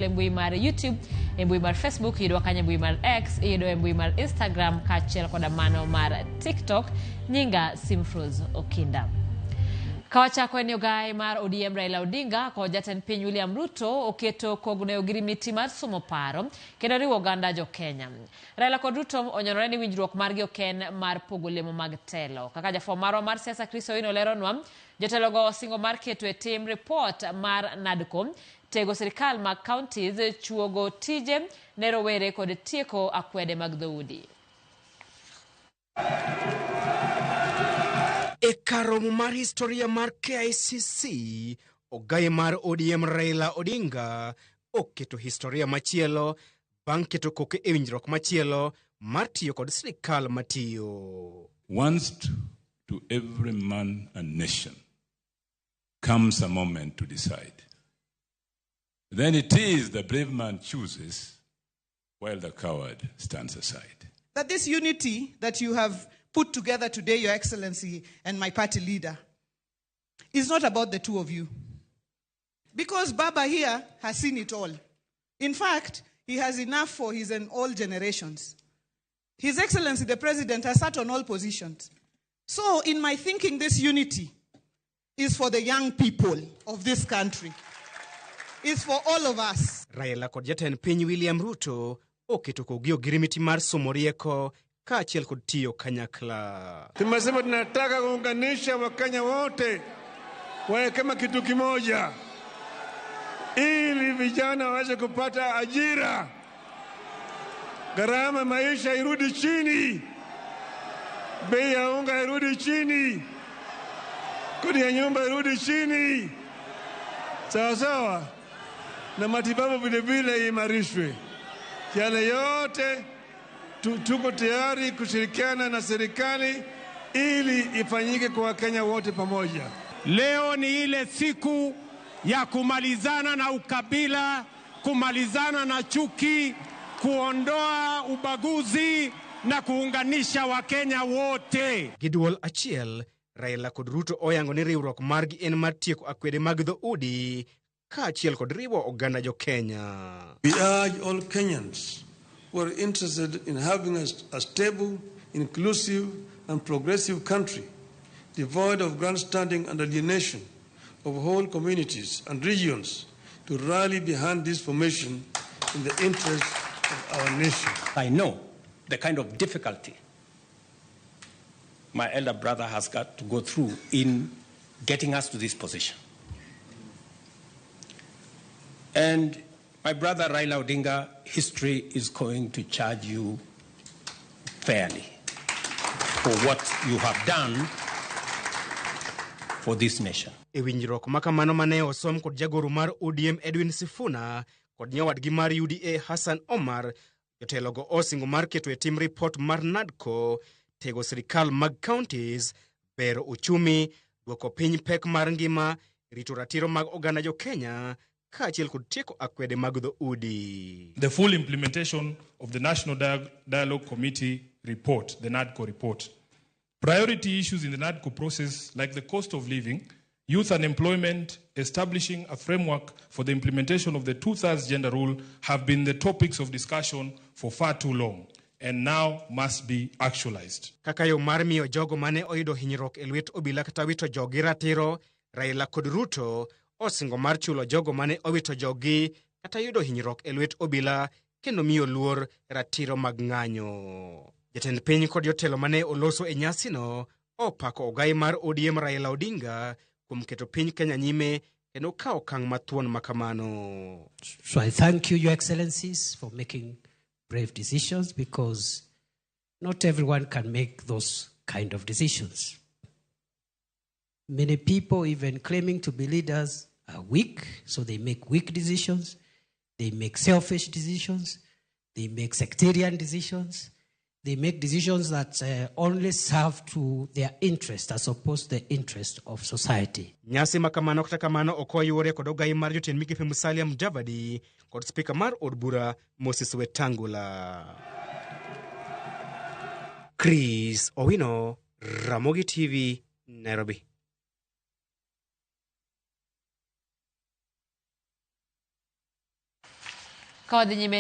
E mbui mar YouTube, e mbui mar Facebook, iyudowa kanyo e mbui mar X, iyudowa e mbui mar Instagram kaachiel koda mano mar TikTok. Nyinga Simfruz Okinda. Ka wachako en ogaye mar ODM Raila Odinga kod jatend piny William Ruto oketo kogno e ogirimiti mar somo paro kendo riwo oganda jo Kenya. Raila kod Ruto ononore ni winjruok margi ok en mar pogo lemo mag telo. Kaka jafwambo marwa mar siasa Chris Owino leronwa, jotelogo osingo mar keto e tim ripot mar NADCO tego sirkal mag counties, chuogo tije ne rowere kod tieko akwede mag dhoudi. E kar romo mar historia mar KICC, ogaye mar ODM Raila Odinga oketo historia machielo bang' keto koke e winjruok machielo mar tiyo kod sirkal matiyo. Once to every man and nation comes a moment to decide. Then it is the brave man chooses while the coward stands aside. That this unity that you have put together today, Your Excellency, and my party leader, is not about the two of you. Because Baba here has seen it all. In fact, he has enough for his and all generations. His Excellency the President has sat on all positions. So, in my thinking, this unity is for the young people of this country. It's for all of us. Raila kod jatend piny William Ruto oketo kogi ogirimiti mar somo rieko kaachiel kod tiyo kanyakla. Tumesema tunataka kuunganisha Wakenya wote wawe kama kitu kimoja, ili vijana waweze kupata ajira, gharama maisha irudi chini, bei ya unga irudi chini, kodi ya nyumba irudi chini, sawa sawa, na matibabu vilevile iimarishwe. Yale yote tuko tayari kushirikiana na serikali ili ifanyike kwa Wakenya wote pamoja. Leo ni ile siku ya kumalizana na ukabila, kumalizana na chuki, kuondoa ubaguzi na kuunganisha Wakenya wote. Gi duol achiel, Raila kod Ruto oyango ni riwruok margi en mar tieko akwede mag dhoudi kaachiel kod riwo oganda jo Kenya. We urge all Kenyans who are interested in having a stable, inclusive and progressive country devoid of grandstanding and alienation of whole communities and regions to rally behind this formation in the interest of our nation. I know the kind of difficulty my elder brother has got to go through in getting us to this position. And my brother Raila Odinga, history is going to charge you fairly for what you have done for this nation. E winjruok ma kamano mane osom kod jagoro mar ODM Edwin Sifuna kod nyawadgi mar UDA Hassan Omar, jotelogo osingo mar keto e tim ripot mar NADCO, tego sirkal mag counties, bero uchumi, duoko piny pek mar ngima, rito ratiro mag oganda jo Kenya kaachiel kod tieko akwede mag dhoudi. The full implementation of the National Dialogue Committee report, the NADCO report. Priority issues in the NADCO process, like the cost of living, youth unemployment, establishing a framework for the implementation of the two-thirds gender rule, have been the topics of discussion for far too long and now must be actualized. Kaka yo mar miyo jogo mane oyudo hinyruok e lwet obila kata wito joggi ratiro, Raila kod Ruto osingo mar chulo jogo mane owito joggi kata yudo hinyruok e lwet obila kendo miyo luor ratiro mag ng'anyo. Jatend piny kod jotelo mane oloso e nyasino opako ogai mar ODM Raila Odinga kuom keto piny Kenya nyime kendo kawo okang' mathuon makamano. So I thank you, Your Excellencies, for making brave decisions, because not everyone can make those kind of decisions. Many people, even claiming to be leaders, are weak, so they make weak decisions, they make selfish decisions, they make sectarian decisions, they make decisions that only serve to their interest as opposed to the interest of society. Nyasi ma kamano kata kamano ok oyuore kod ogai mar jotend migepe Musalia Mudavadi kod spika mar od bura Moses Wetangula. Chris Owino, Ramogi TV, Nairobi. Ka wadhi nyime.